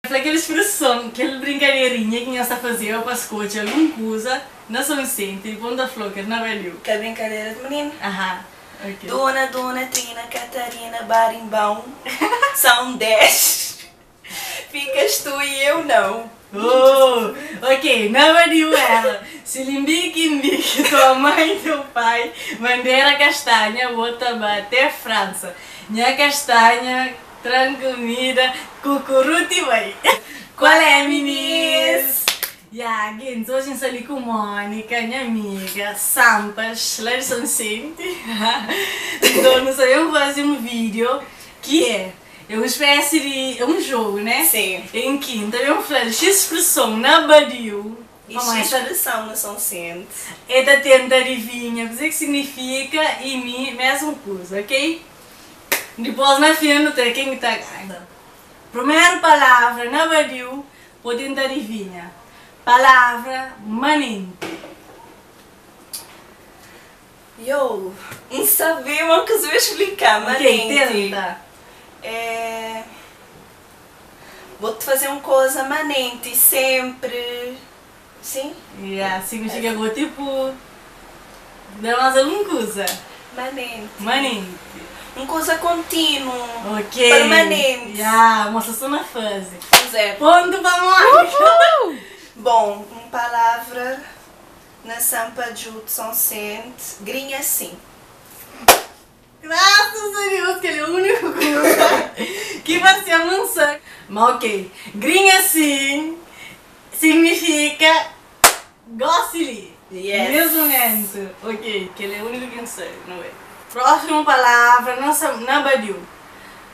Fla kel spreson, kel brinkaderinha ki nhos ta fazeba pa skodje algun kuza na Sonsente, dipôs N ta fla-u kel na baliu. Kel brinkadera di mininu. Aha, ok. Dona, dona Trina, Catarina, Barimbão, são 10, ficas tu e eu não. Oh, ok, na badiu era, Silimbiki, mbiki, tua mãe, teu pai, bandera castanha, bo ta ba até França, nha castanha, Tran kumida kukuruti bai. Qual é minis? Ya gentis hoje n sta li ku Mónica nha amiga Sampas la di Soncente nton nu sta ben fazi un video ki é é un spécie di é un jogo né Sim. em ki n ta ben fla-l xis spreson na badiu E pamodi xis ta spreson na Soncente. El ta tenta adivinha kuzê ki signifika i mi mesmu kuza ok. Dipôs na fin nu ta ken ki ta ganha. Primeru palavra na badiu bo tenta adivinha. Palavra manenti. Yo, N sabe ma N ka sabe explika. Ok, Manenti tenta. é bo ta faze un koza manenti senpri, sin? Ya, signifika bo tipo da más algun kuza. Manenti. Manenti. Un kuza kontinu, Ok. permanenti. Ya, mostra so na faze. Un zéru. Pontu pa Mónica. Bon, un palavra na Sampadjude, Soncent, grinha sin. Graças a Deus kel é úniku kuza ki parse ma N sa. Ma ok, grinha sin signifika gosi li, Yes. nes mumentu. Ok, kel é úniku ki N sabe, nu bai. Prósimu palavra na sa na badiu.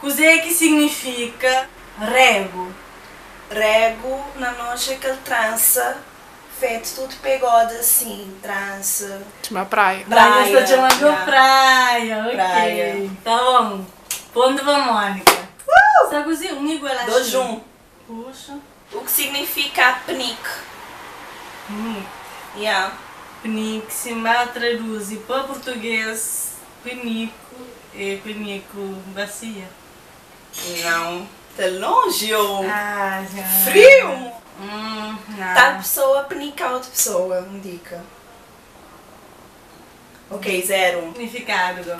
Kuzê ki signifika regu? Regu na nos é kel transa Fetu tudo pegode assim, trança. Txma praia. Praia, sta Praia, txomadu yeah. praia, ok. Praia. Tá bom. Pontu pa Mónica. Sta kuze? Un igual a 2 1. Puxa. O que significa pnique? Pnique. Yeah. Pnique, si N ba traduzi pa purtugês, piniku é piniku basia. Não, ta longe ou Ah, já. frio. Não. Tal pessoa pnica outra pessoa, um dica. Ok, 0. Significado go.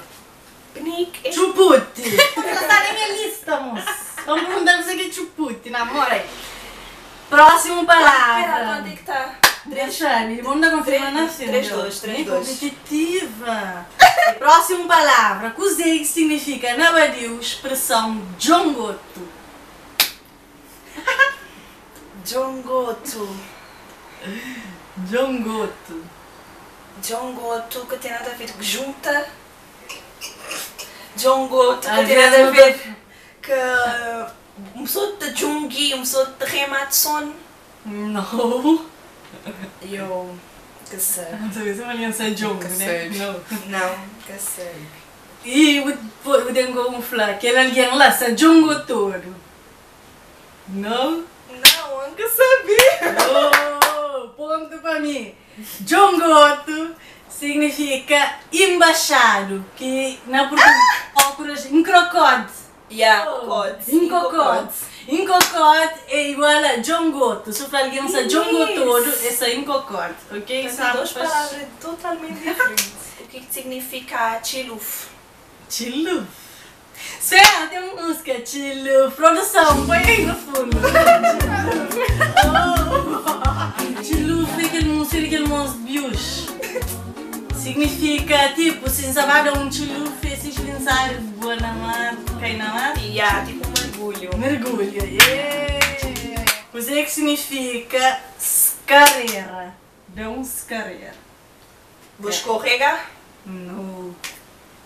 Pnique é. Txuputi. Tá na minha lista, moço. Vamos perguntar pra você que é txuputi, namora aí. Próximo Pera, palavra. quanto é que tá? Deixa, me vamos dar confirma na frente. 3, 2, 3, Bem 2. competitiva. Próximo palavra. Kuzê que significa na badiu expressão djongoto? Djongoto. Djongoto. Djongoto que tem nada a ver com junta. Djongoto que Às tem vezes nada a não ver tá- que uma pessoa te jungui, uma pessoa te remate sono. Não. Eu que sei. Não sei se uma aliança jongo, Nunca né? sei. Não. Não, que sei. E o tenho um fla, aquele alguém lá, se jongo todo. Não? Não, nunca sabia. Oh, ponto para mim. Jongoto significa embaixado, que na português, em crocote. Yeah, cocote. Em cocote. Em cocote é igual a jongoto. Se for alguém se jongo todo, esse é em cocote, ok? São duas palavras totalmente diferentes. O que que significa chiluf? Chiluf. Espera, tem uma música, Chiluf. Produção, põe aí no fundo. Oh. Chiluf é aquele monstro, aquele monstro de bios. Significa, tipo, se sabe um chiluf, é se pensar boa na mar, cai na mar. Yeah, tipo um mergulho. Mergulho, yeah! Coisa que significa scarreira. Dá um scarreira. Vou escorregar? Não.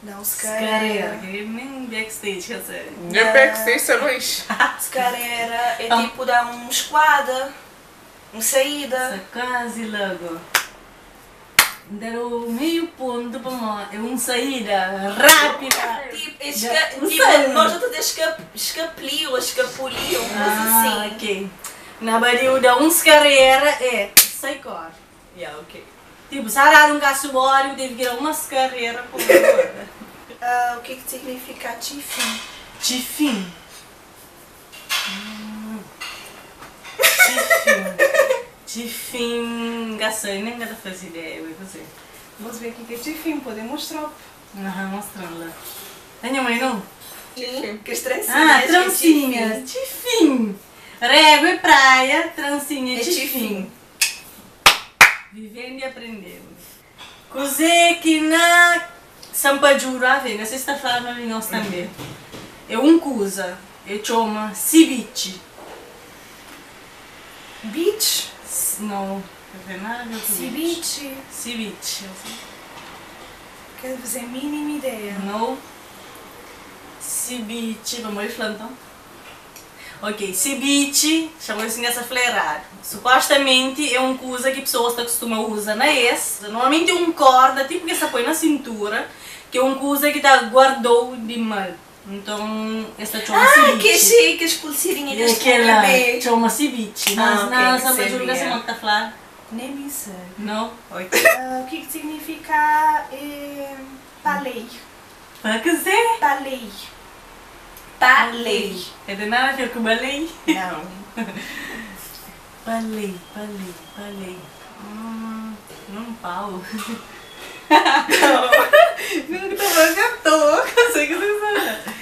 Não, Scarreira, scarreira. que nem backstage, quer dizer. Nem backstage, sabes? Scarreira é Ah. tipo dar um esquadra, uma saída. Quase logo. Deram meio ponto para nós. É uma saída rápida. Tipo, esca Não tipo sei. nós já estamos esca escapelir ou escapulir, uma coisa Ah, assim. ok. Na barriga da uns carreira é sai cor. Yeah, ok. Tipo, sarar um caçuório, teve que ir a umas carreira por agora. Ah, o que que significa chifim? Chifim. Txifin, N ka sabe, nen N ka ta faze ideia bai kuzê. Bos be ki ke txifin, pode mostra-u. Aha, mostra-m la. É nha mãe não? Txifin. Kes transinhas Ah, é transinhas. txifin. Txifin. Régua é praia, transinha é É txifin. txifin. Vivendo e aprendendo. Kuzê ki na Sampadjuru, ah, vê, na sexta fala di nos tanbê. É un kuza, é txoma sibitxi. Beach? Não, ka ten nada a ver ku beach. Ceviche. Sibitxi. Ka faze mínima ideia. Não. Sibitxi, pamodi fla nton? Ok, sibitxi, txama si nessa fla eradu. Supostamenti é un kuza ki pesoas ta kustuma uza na es. Normalmenti é un korda, tipu ki es ta poi na sintura, ki é un kuza ki ta guarda-u di mal. Nton, es ta txoma Ah, sibitxi. kes, kes pulseirinha É kes kela, bebê. txoma sibitxi. Mas Ah, ok, na que Sampadjuru ka sabia. sima ki ta fla. Nem mi sabe. Não? Ok. Ah, o que que significa palei? Pa kuzê? Palei. Palei. Ka ten nada a ver ku balei? Não. Palei, palei, palei. Não pau. Não que tá falando à toa, que eu sei que você sabe.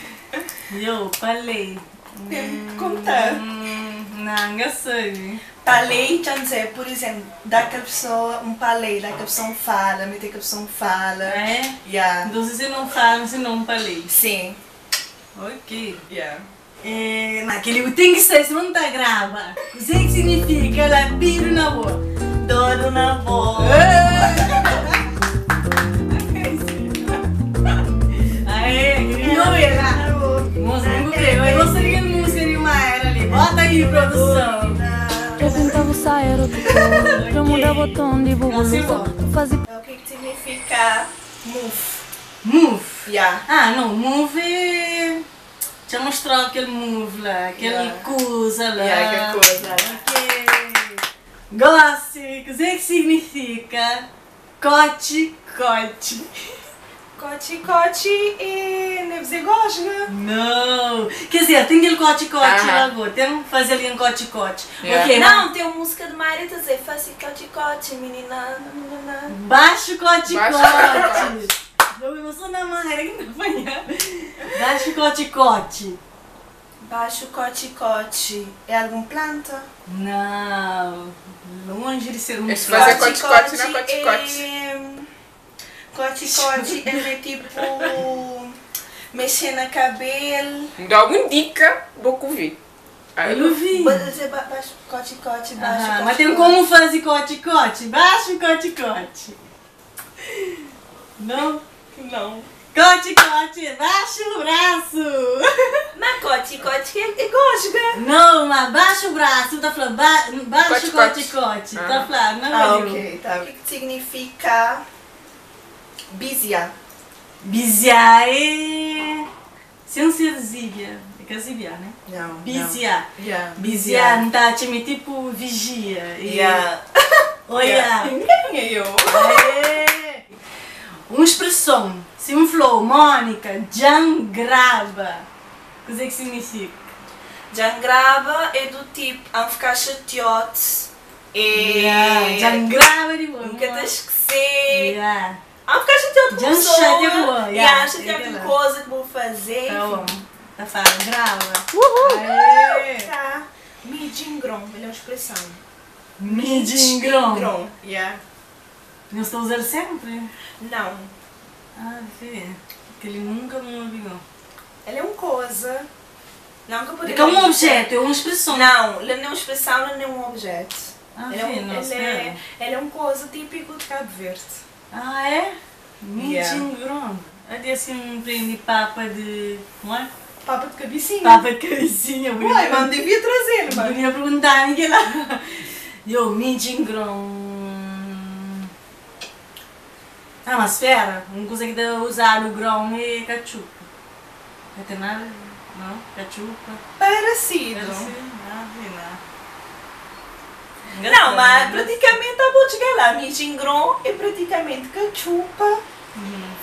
Eu, palei. Tem que contar. Não, não sei. Palei, quer dizer, por exemplo, dá aquela pessoa um palei, dá aquela pessoa um fala, meter que a pessoa um fala. É? Yeah. Então se você não fala, você não palei. Sim. Ok. Yeah. É, naquele tem que ser, se não tá grava. O que significa lapiro na boca? Doro na boca. Aê, não era. Moça, não creio. Eu gostaria de música de uma era ali. Bota aí, produção. Eu tentava sair outro cor Pra mudar botão de Assim, bolusa Fazer O que que significa move? Move. Yeah. Ah, não, move é... Deixa eu mostrar aquele move lá, aquele Yeah. coisa lá. Yeah, aquela coisa. Ok. Gosse, o que é que significa cote, cote? Cote, cote e deve ser gosga. Não. Quer dizer, tem aquele cote, cote Aham. lá, go. Tem que fazer ali um cote, cote. Yeah. Ok, Não, tem uma música de Maria a dizer faça cote, cote, menina. Nananana. Baixo cote, Baixo cote. Não, eu sou na Mayra que não apanhar. Baixo cote, cote. Baixo cote, cote. É algum planta? Não. Longe de ser um Esse prato. fazer cote-cote, não é cote-cote. É... Cote-cote é tipo... Mexer na cabelo. Me dá alguma dica, vou ouvir. Aí Eu vi. Vou dizer baixo, cote-cote, baixo, Ah, cote, mas tem como fazer cote-cote? Baixo cote-cote. Não? Não. Cote-cote, baixa o braço. Mas cote-cote é gosga. Não, mas baixa o braço. Tá falando baixo Cote-cote. cote-cote. Ah. Tá falando, não Ah, é? ok, tá. O que que significa bizia? Biziá é... Sem ser zíbia. É que é zíbia, né? Não. Biziá. Yeah. Biziá não tá time tipo vigia. E- Yeah. Olha. Ninguém eu. Aê! Uma expressão. Se um flow, Mônica, jangrava. O que é que significa? Jangrava é do tipo, a ficar chateado. E... Yeah. Jangrava de boa. Nunca te esquecer. Yeah. A ficar chateado com Já pessoa. chateado, yeah. Yeah, chateado É com coisa que vou fazer. Tá bom. Tá falando, grava. Uhul! Aê! Tá. Midingron, melhor expressão. Midingron. Midingron. Yeah. Não estou usando sempre? Não. Ah, vê. Porque ele nunca me ouviu. Ela é um coisa. Não que eu É que é um objeto, é uma expressão. Não, ela não é uma expressão, ela não é um objeto. Ah, Ela é, sim, um, não, ela, espera. é, ela é um coisa típico de Cabo Verde. Ah, é? Yeah. Midingron. Ali assim um prende de papa de. Como é? Papa de cabecinha. Papa de cabecinha. Ué, mas devia trazer, mano. Podia perguntar, ninguém lá. Eu, Midingron. Ah, mas espera, uma coisa que deve usar o grão é cachupa. Não tem nada? Não? Cachupa? Parecido. Ah, não. Não, mas praticamente tá bom chegar lá. Midingron é praticamente cachupa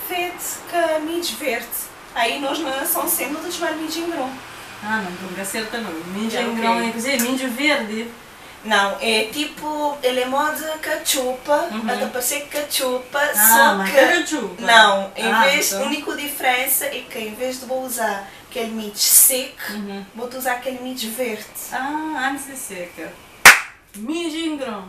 feito com milho verde. Aí nós na São Sendo de chamar midingron. Ah, não, então nunca acerta não. Midingron ok. é, quer dizer, milho verde. Não, é tipo, ele é moda cachupa, até parece cachupa, Ah, só mas que cachupa. Não, em Ah, vez, a então. única diferença é que em vez de vou usar aquele milho seco, vou usar aquele milho verde. Ah, antes de seca. Mijingron.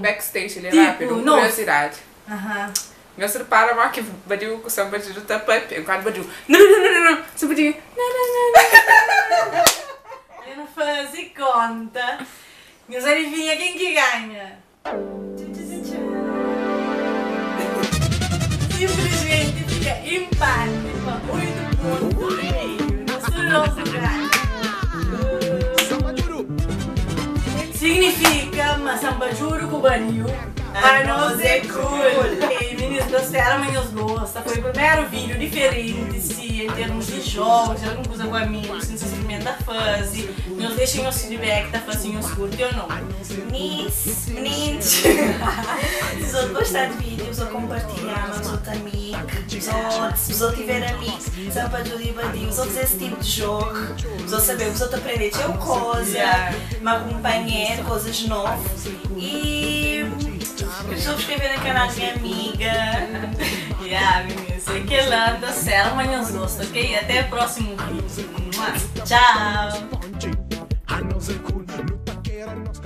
Backstage, ele é Tipo, rápido, não. curiosidade. Aham. Mas repara lá que badiu com samba de tapete, enquanto badiu. Não, não, não, não, não. Samba de. Não, não, não, não. Eu não fazia conta. Mas adivinha quem que ganha? Simplesmente fica empate para 8 pontos e meio. Nós todos ganha. Significa Massambajuro Cubaniu. A nós é cool. E meninos, gostaram, mas gosta. Foi o primeiro vídeo diferente, se em termos de jogos, alguma coisa com amigos, se você experimenta fazer. Nos deixem o feedback, tá fazendo os curte ou não. Meninos, meninos, se você gostar de vídeo, se compartilhar com os outros amigos, se você tiver amigos, se para e badiu, se fazer esse tipo de jogo, se você saber, se você aprender tinha coisa, Yeah. me acompanhar, coisas novas e subscrever no canal da minha amiga. Yeah, meninos, é que landa, será, mas gosta, ok? Até o próximo vídeo. Tchau! A nós é cool, luta que era nós.